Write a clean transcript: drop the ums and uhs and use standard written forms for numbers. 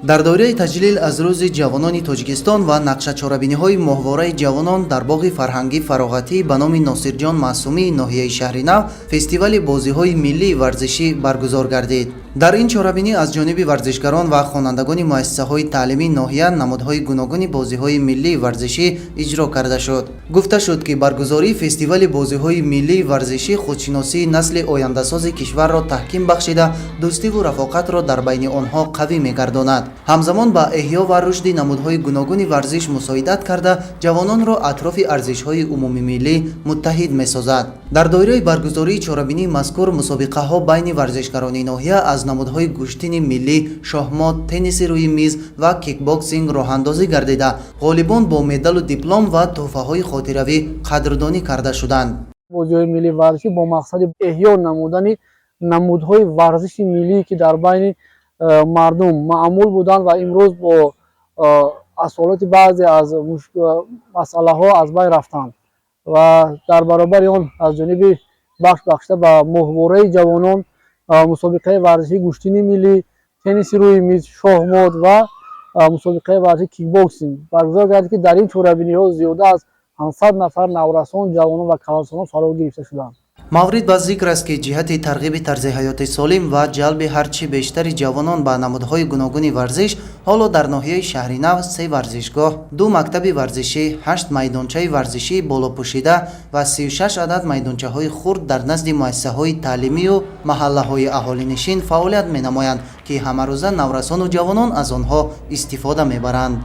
Дар доираи таҷлил аз Рӯзи ҷавонони Тоҷикистон ва нақшачорабиниҳои Моҳвораи ҷавонон дар боғи фарҳангӣ фароғатӣ ба номи Носирҷон Маъсумии ноҳияи Шаҳринав фестивали бозиҳои миллии варзишӣ баргузор гардид. Дар ин чорабинӣ аз ҷониби варзишгарон ва хонандагони муассисаҳои таълимии ноҳия намудҳои гуногуни бозиҳои миллии варзишӣ иҷро карда шуд. Гуфта шуд, ки баргузории фестивали бозиҳои миллии варзишӣ худшиносии насли ояндасози кишварро таҳким бахшида, дӯстиву рафоқатро дар байни онҳо қавӣ мегардонад. Ҳамзамон ба эҳё ва рушди намудҳои гуногуни варзиш мусоидат карда, ҷавононро атрофи арзишҳои умумимиллӣ муттаҳид месозад. Дар доираи баргузории чорабинии мазкур мусобиқаҳо байни варзишгарони ноҳия аз намудҳои гӯштини миллӣ, шоҳмот, тенниси рӯи миз ва кикбоксинг роҳандозӣ гардида, ғолибон бо медалу диплом ва тӯҳфаҳои хотиравӣ қадрдонӣ карда шуданд. Бозиҳои миллии варзишӣ бо мақсади эҳё намудани намудҳои варзиши миллие, ки дар байни мардум маъмул буданд ва имрӯз бо асолати баъзе аз масъалаҳо аз байн рафтанд, ва дар баробари он аз ҷониби бахш бахшида ба Моҳвораи ҷавонон мусобиқаи варзишии гӯштини миллӣ, тенниси рӯи миз, шоҳмот ва мусобиқаи варзишии кикбоксинг баргузор гардид, ки дар ин чорабиниҳо зиёда аз 500 нафар наврасон, ҷавонон ва калонсолон фаро гирифта шуданд. Маврид ба зикр аст, ки ҷиҳати тарғиби тарзи ҳаёти солим ва ҷалби ҳарчи бештари ҷавонон ба намудҳои гуногуни варзиш ҳоло дар ноҳияи Шаҳринав се варзишгоҳ, ду мактаби варзишӣ, ҳашт майдончаи варзишии болопӯшида ва 36 адад майдончаҳои хурд дар назди муассисаҳои таълимию маҳаллаҳои аҳолинишин фаъолият менамоянд, ки ҳамарӯза наврасону ҷавонон аз онҳо истифода мебаранд.